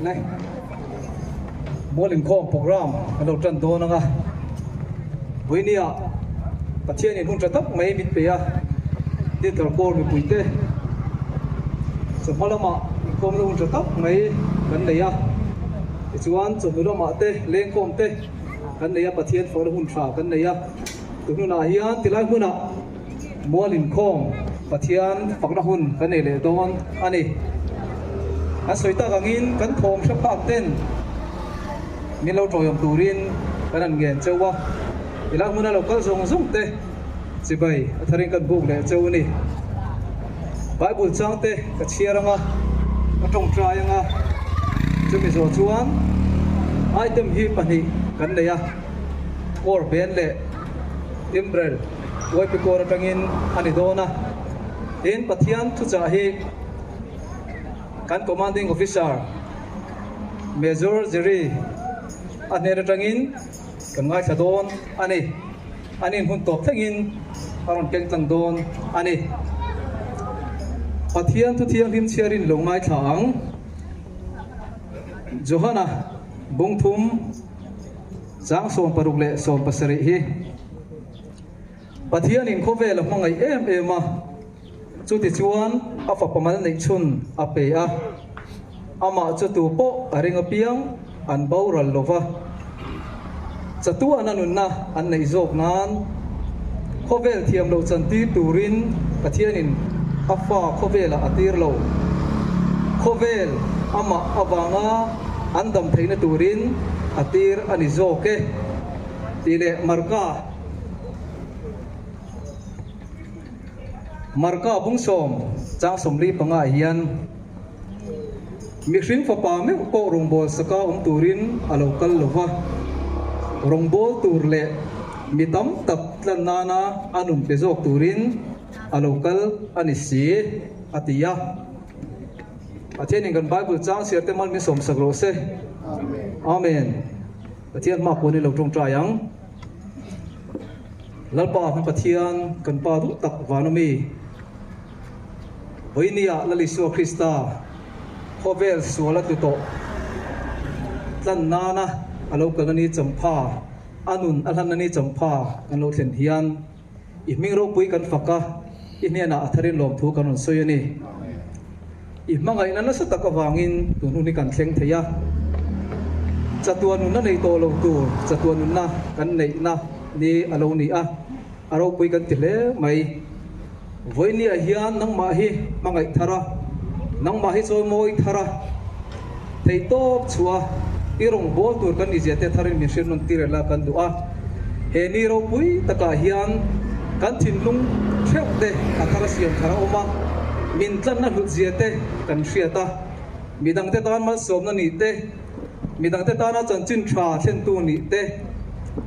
Le Mual inkhawm program kan lo tan dawn ang a, Vawinia Pathianin hun tha tak mai min pe a, Theatre Corps mipuite chawhma lamah inkhawmna hun tha tak mai kan nei a, tichuan chawhnu lamah te lengkhawm te kan nei a, Pathian fawhna hun tha kan nei a, tunhunah hian tilai hmunah Mual inkhawm Pathian fakna hun kan nei leh dawn a ni. An sawi tak angin kan thawm hre phak ten min lo tawiawm turin kan han ngen cheu a, tilai hmuna lo kal zawng zawng te chibai a tharin kan buk leh cheu a ni. Bible chang te ka chhiar anga, ka tawngtai anga, chumi zawh chuan item hi pahnih kan nei a, Kawr ben leh Timbrel Uaipi kawr atangin a ni dawn a, tin Pathian thuchah hi kan Commanding Officer Major Jerry a hnen atangin kan ngaithla dawn a ni. An inhun tawp thlengin a rawn keng tlang dawn a ni. Pathian thu thianghlim chhiarin lo ngaithla ang. Johana bungthum chang 16 leh 17 hi Pathianin khawvel a hmangaih em em a, chutichuan a fapa mal neih chhun a pe a, amah chu tu pawh a ring apiang an boral lo va, chatuana nunna an neih zawk nan khawvel thiam loh chantir turin Pathianin a fa khawvelah a tir lo. Khawvel amah avanga an dam theihna turin a tir a ni zawk e tih leh Marka Marka bung sawm chang 45 ah hian mihring fapa meuh pawh rawngbâwl saka awm turin a lo kal lo va, rawngbâwl tur leh mi tam tak tlan nana a nun pe zawk turin a lo kal a ni si, a ti a. Pathianin kan Bible chang chhiar te mal min sawmsak rawh se. Amen. Pathian hma pawh ni lo tawngtai ang. Lalpa kan Pathian kan Pa duh tak van awmi Vawinia Lal Isua Krista khawvel sual a tlu tawh tlan nana a lo kalna ni champha a nun a hlanna ni champha kan lo thlen hian i hming ropui kan fak a, i hnenah a tharin lawmthu kan rawn sawi a ni. I hmangaihna nasa tak avangin tun hun hi kan thleng thei a. Chatuan nunna nei tawh lo tur chatuan nunna kan neihna ni a lo ni a, a ropui kan ti hle mai. Vawinia hian nangmah hi hmangaih thar a, nangmah hi chawimawi thar a, theihtawp chhuah a, i rawngbâwl tur kan nizia te tharin min hriat nawn tir ela kan duh a. He ni ropui takah hian kan thinlung theuh te a thar a siam thar a awm a, min tlanna hlutzia te kan hriat a, midangte tan malsawmna nih te, Midangte tana chanchin tha thlentu nih te,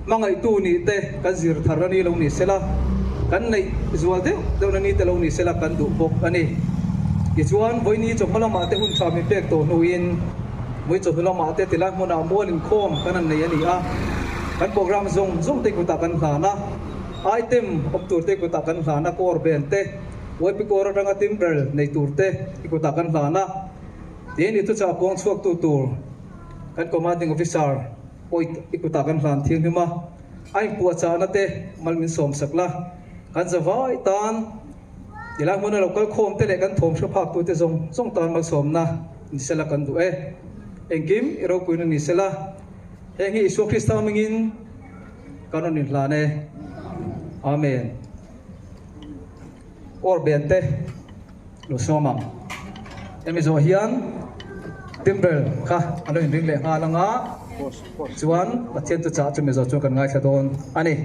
hmangaihtu nih te kan zir thar a ni lo ni sela, kan neih zual deuh deuhna ni te lo ni sela kan duh bawk a ni. Tichuan, vawiini chawhma lamah te hun tha min pek tawh hnuin mui chawhnu lamah te tilai hmunah mual inkhawm kan han nei a ni a, kan programme zawng zawng te kutah kan hlan a, item awm tur te kutah kan hlan a, kawr ben te, YP kawr atanga timber nei tur te i kutah kan hlan a. Tin, i thuchah puang chhuaktu tur kan Commanding Officer pawh i kutah kan hlan thianghlim a, a inpuahchahna te mal min sawmsak la, kan zavai tan tilai hmuna lo kal khawm te leh kan thawm hre phak tute zawng zawng tan malsawmna ni sela kan duh e. Engkim i ropuina ni sela, heng hi Isua Krista hmingin kan rawn inhlan e. Amen. Or ben te lo sawm ang. Hemi zawh hian timber kha a lo inring leh nghal ang a, chuan Pathian chu chah chumi zawh chuan kan ngaithla dawn a ni.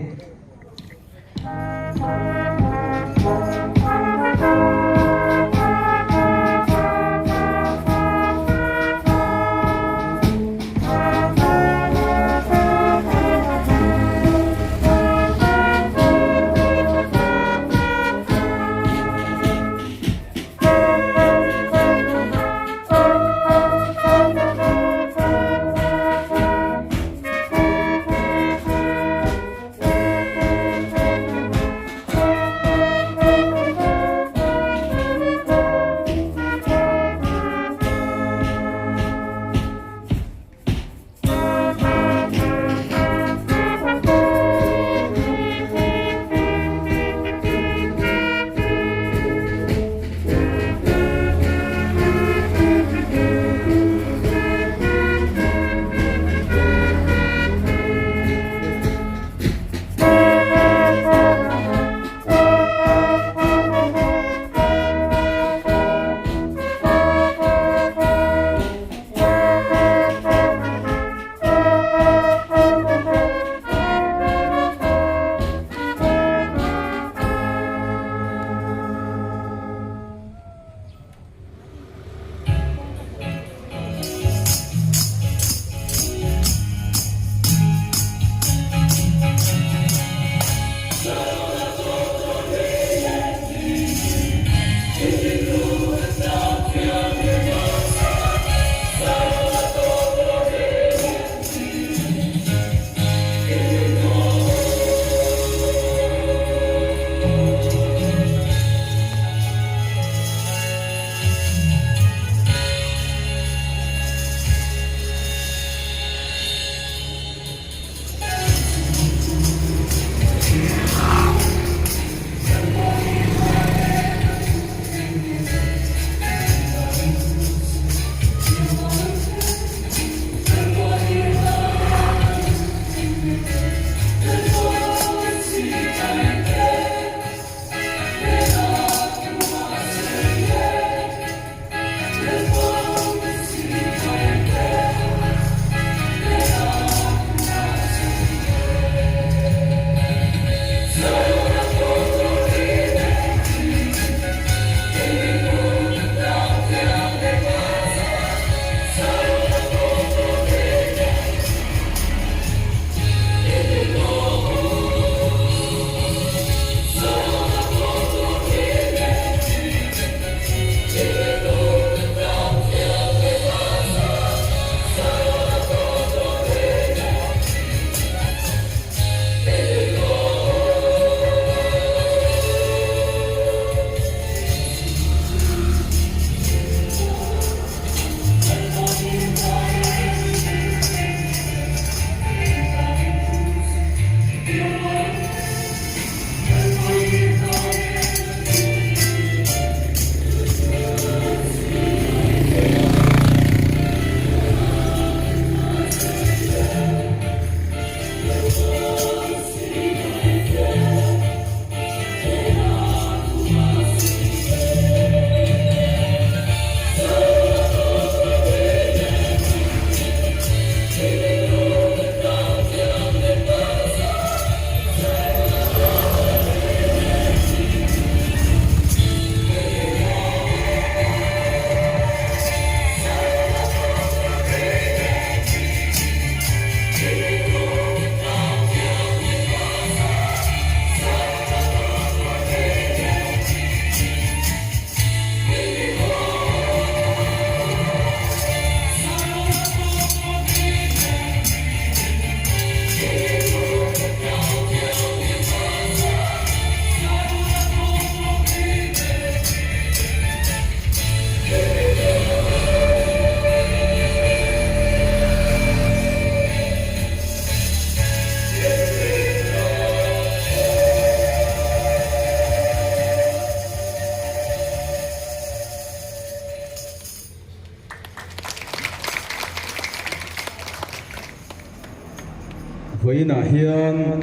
Vawiinah hian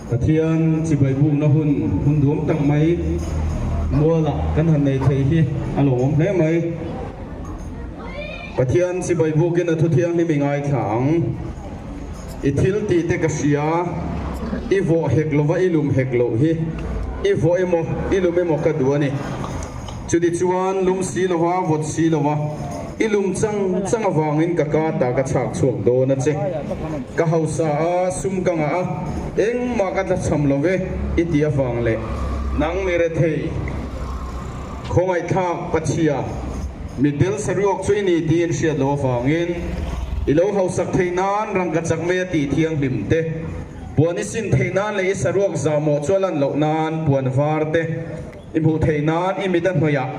Pathian chibai bukna hun hun duam tak mai mualah kan han nei thei hi a lawmawm hle mai. Pathian chibai bukin a thu thianghlim i ngaithla ang. I thil tih te ka hria, i vawh hek lova i lum hek loh hi i vawh emaw i lum emaw ka duh a ni. Chuti chuan lum si lova vawt si lova i lum chang chang avangin ka ka ta ka chhak chhuak dawn a che. Ka hausa a, sum ka ngah a, engmah ka tlachham lo ve i ti avang leh nang mi rethei Khawngaihthlak Pathia, mitdel saruak chu i ni tiin hriat loh avangin i lo hausak theih nan rangka chak mai a tih thianghlim te, puan i sin theih nan leh i saruak zahmawh chu a lan loh nan puan var te i hmuh theih nan i mit a hnawih ah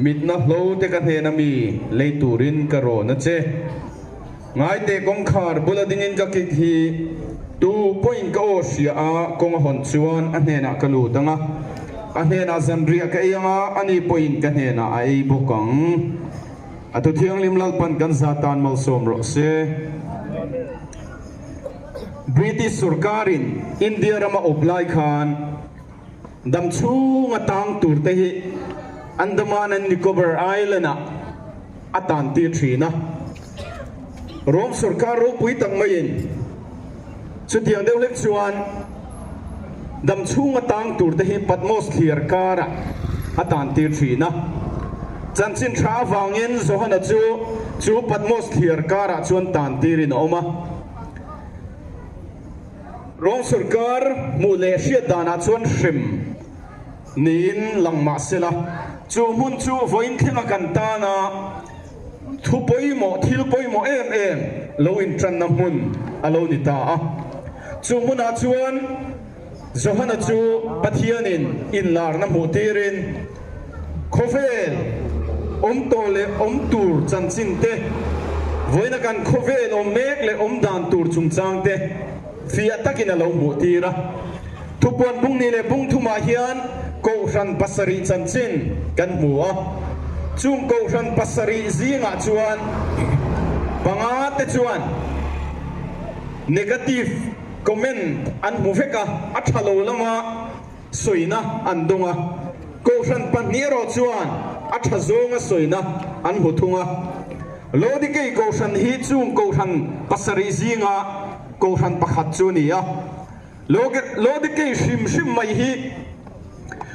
mitna hlo te ka hnena mi lei turin ka rawn a che. Ngaite kawngkhar bula dingin ka kik hi tu pawhin ka aw hria a, kawng a hawn chuan a hnenah ka lut ang a, a hnenah zanriah ka ei ang a, ani pawhin ka hnenah a ei bawk ang. A thu thianghlim Lalpan kan za tan malsawm rawh se. British sorkarin India rama awp lai khan dam chhunga tang tur te hi Andaman and Nicobar Island-ah a tan tir thin a. Rom sorkar ropui tak maiin chutiang deuh hlek chuan dam chhunga tang tur te hi Patmos thliar karah a tan tir thin a. Chanchin tha avangin Johana chu chu Patmos thliar karah chuan tan tirin a awm a. Rom sorkar hmuh leh hriat danah chuan hrem Niin lang mah sela, chu hmun chu vawiin thlenga kan tana thu pawimawh, thil pawimawh em em lo intanna hmun a lo ni ta a. Chu hmunah chuan Johana chu Pathianin inlarna hmuh tirin khawvel awm tawh leh awm tur chanchin te, vawiina kan khawvel awm mek leh awm dan tur chungchang te fiah takin a lo hmuh tir a. Thupuan bung ni leh bung thumah hian Kohhran pasarih chanchin kan hmu a. Chung Kohhran pasarih zingah chuan panga te chuan negative comment an hmu vek a, a tha lo lama sawina an dawng a. Kohhran pahnih erawh chuan a tha zawnga sawina an hmu thung a. Laodikei Kohhran hi chung Kohhran pasarih zinga Kohhran pakhat chu a ni a. Laodikei hrim hrim mai hi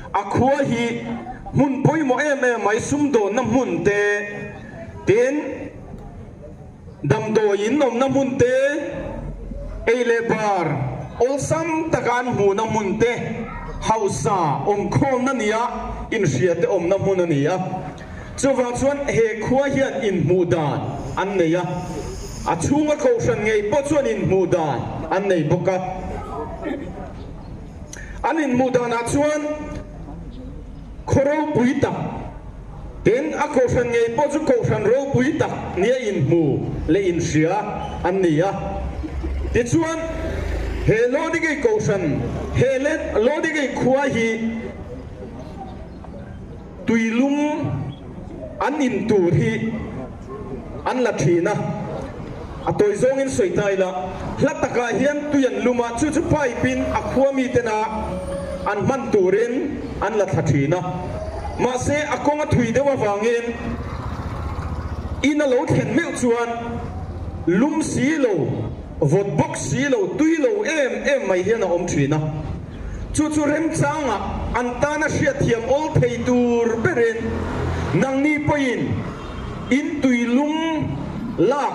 a khua hi hmun pawimawh em em mai, sumdawnna hmun te, tin damdawi in awmna hmun te, ei leh bar awlsam taka an hmuhna hmun te, hausa awmkhawmna nia inhria te awmna hmun a ni a. Chuvang chuan he khua hian inhmuh dan an nei a, a chhunga kohhran ngei pawh chuan inhmuh dan an nei bawk a. An inhmuh danah chuan khaw ropui tak, tin a kohhran ngei pawh chu kohhran ropui tak nia inhmu leh inhria an ni a. Tichuan he Laodikei kohhran, he Laodikei khua hi, Tuilum an in tur hi an la thin a, a tawi zawngin sawi ta ila, hla takah hian tui an lum a, chu chu pipe in a khua mi tena an hman turin an la thla thin a, mahse a kawng a thui deuh avangin in a lo thlen meuh chuan lum si lo, vawt bawk si lo, tui lo em em mai hian a awm thin a. Chu chu remchangah an tana hriatthiam awl thei tur berin nangni pawhin in tui lum lak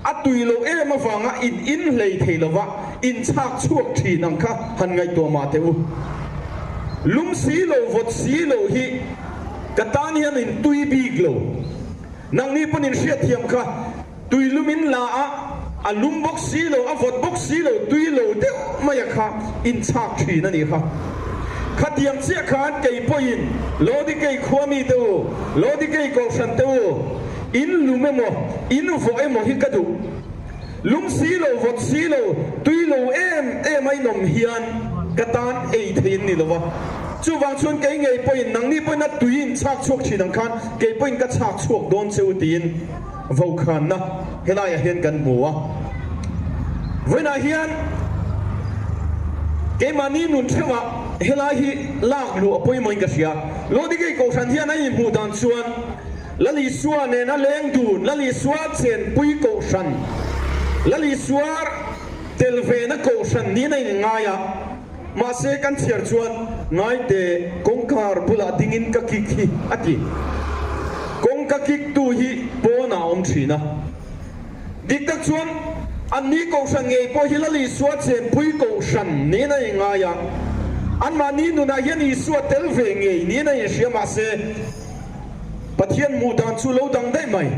a tui loh em avanga in inhlei thei lova in chhak chhuak thin ang kha han ngaihtuah mah teh u. Lum si lo vawt si lo hi ka tan hian in tui bik lo. Nangni pawn in hriatthiam kha. Tui lum in la a, a lum bawk si lo, a vawt bawk si lo, tui lo deuh mai a kha in chhak thin a nih kha. Khatiang chiah khan kei pawhin Laodikei khua mi te u, Laodikei Kohhran te u, in lum emaw, in vawh emaw hi ka duh. Lum si lo, vawt si lo, tui lo em em a in awm hian ka tan ei thei in ni lo va. Chuvang chuan kei ngei pawhin nangni pawhin a tui in chhak chhuak thin ang khan kei pawhin ka chhak chhuak dawn che u tiin Vokhanna helaiah hian kan hmu a. Vawiinah hian keimahni nun theuhah helai hi lak luh a pawimawhin ka hria. Lawdigei Kohhran hian a inhmuh dan chuan Lal Isua nena leng dun, Lal Isua chenpui Kohhran, Lal Isua tel vena Kohhran niin a inngai a. Mahse kan chhiar chuan ngaite kawngkhar bulah dingin ka kik hi a ti. Kawngka kiktu hi pawnah a awm thin a. Dik tak chuan anni kohhran ngei pawh hi Lal Isua chenpui kohhran niin a inngai a. Anmahni nunah hian Isua tel ve ngei niin a inhria mahse Pathian hmuh dan chu lo dang daih mai.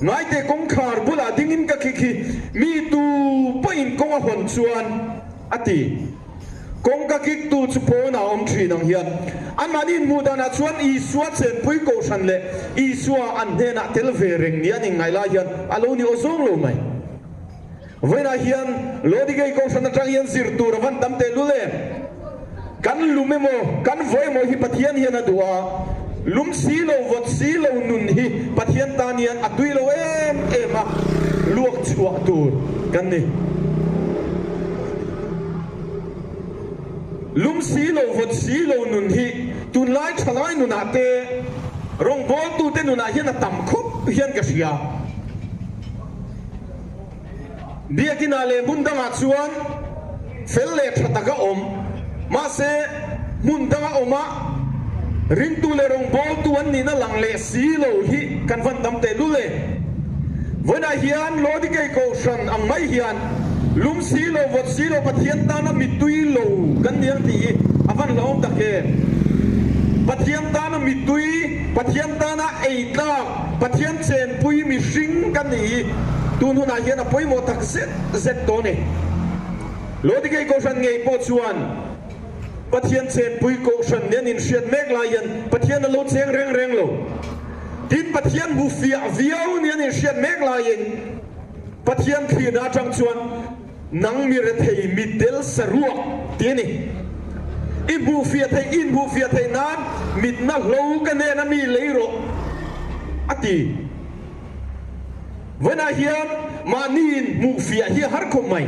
Ngaite kawngkhar bulah dingin ka kik hi mi tu pawhin kawng a hawn chuan A ti. Kawngka kiktu chu pawnah a awm thin ang hian anmahni inhmuh danah chuan Isua chenpui kohhran leh Isua an hnenah tel ve reng ni an inngaih lai hian a lo ni aw zawng lo mai. Vawiinah hian Lawdigei kohhran atang hian zir tur a van tam tehlul em? Kan lum emaw, kan vaw emaw hi Pathian hian a duh a, lum si lo, vawt si lo nun hi Pathian tan hian a tui lo em em a, luak chhuah tur kan ni. Lum si lo, vawt si lo nun hi tunlai thalai nunah te, rawngbawltute nunah hian a tam khawp hian ka hria. Biakinah leh hmun dangah chuan fel leh tha taka awm, mahse hmun danga awma ringtu leh rawngbawltu an nihna lang leh si lo hi kan van tam teh lul e. Vawiinah hian Lawdikei Kohhran ang mai hian lum si lo, vawt si lo Pathian tana mittui lo kan ni ang tih hi a van hlauhawm tak em. Pathian tana mittui, Pathian tana ei tlak, Pathian chenpui mihring kan nih hi tun hunah hian a pawimawh tak zet zet tawh a ni. Lawdikei Kohhran ngei pawh chuan Pathian chenpui Kohhran nen inhriat mek lai hian Pathian a lo cheng reng reng lo. Tin, Pathian hmu fiah viau nen inhriat mek laiin Pathian thlirna atang chuan Nang mi rethei mi tel saruak ti a ni. I hmuhfiah theih, i inhmuhfiah theih nan mitna hlo ka nen a mi lei rawh, a ti. Vawiinah hian mahni inhmuhfiah hi a har khawp mai.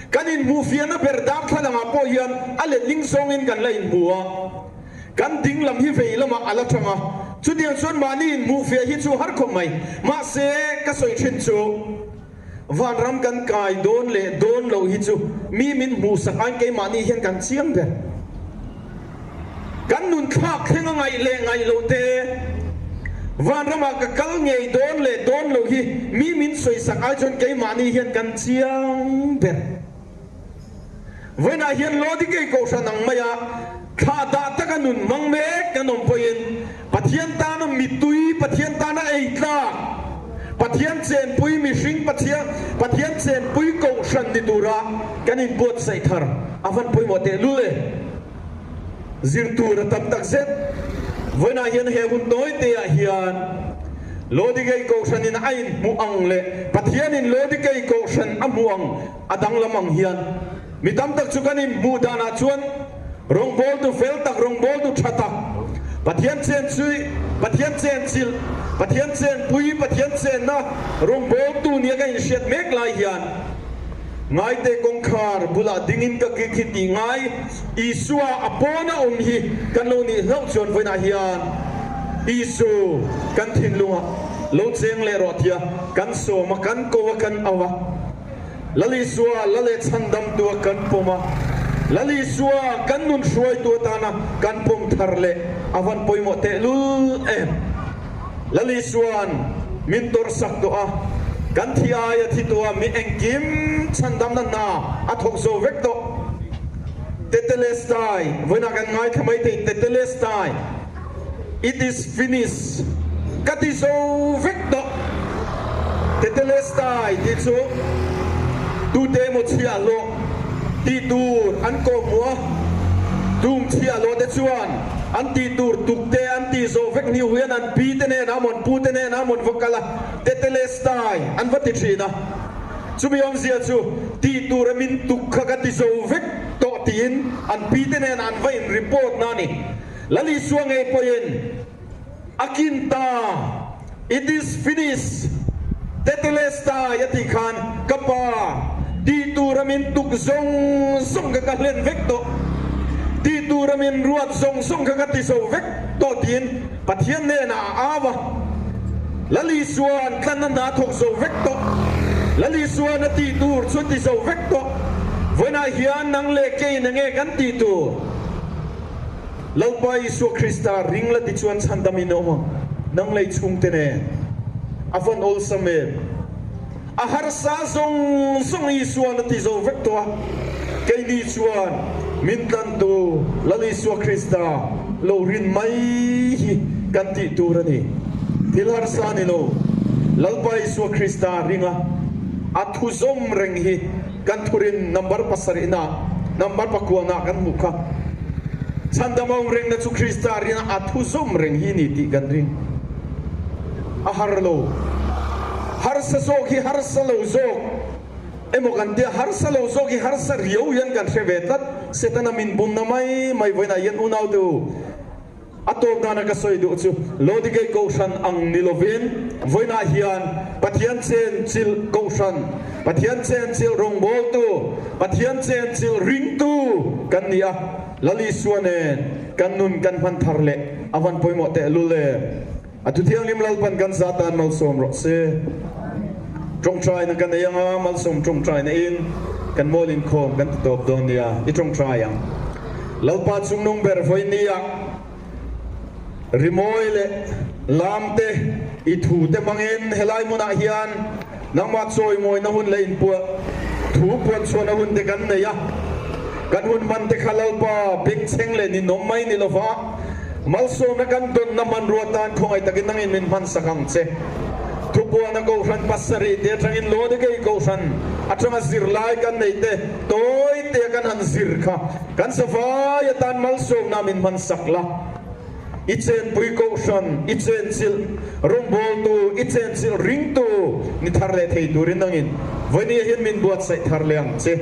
Kan inhmuhfiahna ber darthlalangah pawh hian a letling zawngin kan la inhmu a, kan ding lam hi vei lamah a la tang a, chutiang chuan mahni inhmuhfiah hi chu a har khawp mai. Mahse, ka sawi thin chu. Vanram kan kai dawn leh dawn loh hi chu mi min hmuhsak aiin keimahni hian kan chiang ber. Kan nun thlak thleng a ngaih leh ngaih loh te, vanramah ka kal ngei dawn leh dawn loh hi mi min sawisak ai chuan keimahni hian kan chiang ber. Vawiinah hian Lawdikei Kohhran ang maia thlah dah taka nun hmang mek kan awm pawhin Pathian tana mittui, Pathian tana ei tlak, Pathian chenpui mihring Pathian, Pathian chenpui Kohhran ni tura kan inbuatsaih thar a van pawimawh tehlul e. Zir tur a tam tak zet. Vawiinah hian he hun tawi te ah hian Lawdikei Kohhranin a inhmuh ang leh Pathianin Lawdikei Kohhran a hmuh ang a danglam ang hian mi tam tak chu kan inhmuh danah chuan rawngbawltu fel tak, rawngbawltu tha tak, Pathian chenchui, Pathian chenchilh, Pathian chenpui, Pathian chenna rawngbawltu nia ka inhriat mek lai hian Ngaite kawngkhar bulah dingin ka kik hi tih ngai Isua a pawna awm hi kan lo nih hlauh chuan vawiinah hian Isu kan thinlungah lo cheng leh rawh tia kan sawm a, kan ko a, kan au a. Lal Isua la leh chhandamtu a kan pawm a, Lal Isua kan nun hruaitu atana kan pawm thar leh a van pawimawh tehlul em. Lal Isua'n min tawrhsak tawh a, kan thi aia thi tawh a mi engkim chhandamna hna a thawk zo vek tawh. Tetelestai, vawiinah kan ngaithla mai thei, Tetelestai, it is finished, ka ti zo vek tawh. Tetelestai tih chu tute emaw chhiahhlawh tih tur an kawhhmuh a, tum chhiahhlawh te chuan An tih tur tuk te an tih zawh vek hniu hian an pi te nen amawn pu te nen amawn va kal a, Tetelestai an va ti thin a. Chumi awmzia chu tih tur a min tuk kha ka ti zo vek tawh tiin an pi te nen an va in report na a ni. Lal Isua ngei pawhin a kin ta, It is finished. Tetelestai a tih khan, Ka Pa, tih tura min tuk zawng zawng kha ka hlen vek tawh, tih tura min ruat zawng zawng kha ka ti zo vek tawh tiin Pathian hnenah a au a. Lal Isua'n tlanna hna thawk zo vek tawh. Lal Isua'n a tih tur chu a ti zo vek tawh. Vawiinah hian nang leh keiin enge kan tih tur? Lalpa Isua Krista ring la ti chuan chhandam in awm ang. Nang lei chhungte nen a van awlsam em? A harsa zawng zawng Isua'n a ti zo vek tawh a, keini chuan min tlantu Lal Isua Krista lo rin mai hi kan tih tur a ni. Thil harsa ni lo, Lalpa Isua Krista ringa a thu zawm reng hi Kan thurin number pasarihna, number pakuana kan hmuh kha. Chhandam a awm rengna chu Krista rina a thu zawm reng hi ni tih kan ring. A har lo. Harsa zawk hi harsa lo zawk emaw kan tia, harsa lo zawk hi harsa riau hian kan hre ve tlat. Setana min bumna mai mai vawiinah hian unaute u, A tawp dana ka sawi duh chu Lodikei Kohhran ang ni lovin vawiinah hian Pathian chen chilh Kohhran, Pathian chen chilh rawngbawltu, Pathian chen chilh ringtu kan ni a, Lal Isua nen kan nun kan hman thar leh a van pawimawh tehlul em. A Thuthianghlim Lalpan kan za tan malsawm rawh se. Tawngtaina kan ei anga malsawm tawngtaina in kan mawl inkhawm kan ti tawp dawn nia, i tawngtai ang. Lalpa chungnung ber vawinia rimawi leh lam te i thu te hmangin helai hmunah hian nangmah chawimawina hun leh inpuah thu puanchhuahna hun te kan nei a. Kan hun hman te kha Lalpa bengchheng leh ninawm mai ni lova, Malsawmna kan dawnna hmanrua tan khawngaih takin nangin min hmansak ang che. Thupuana Kohhran pasarih te atangin Lodikei Kohhran atanga zirlai kan neih te tawi te kan han zir kha kan savai atan malsawmna min hmansak la. I chenpui Kohhran, i chenchilh rawngbawltu, i chenchilh ringtu ni thar leh thei turin nangin vawinia hian min buatsaih thar leh ang che.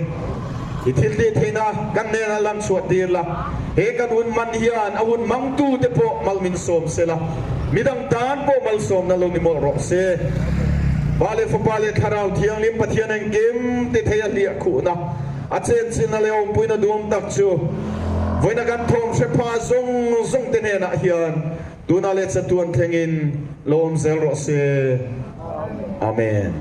I thil tih theihna kan hnenah lam chhuah tir la, he kan hun man hian a hun mangtute pawh mal min sawm se la, midang tan pawh malsawmna lo ni mawlh rawh se. Pa leh Fapa leh Thlarau Thianghlim Pathian engkim ti thei a hliah khuhna, a chenchilhna leh awmpuina duam tak chu vawiina kan thawm hre pha zawng zawng te hnenah hian tunah leh chatuan thlengin lo awm zel rawh se. Amen.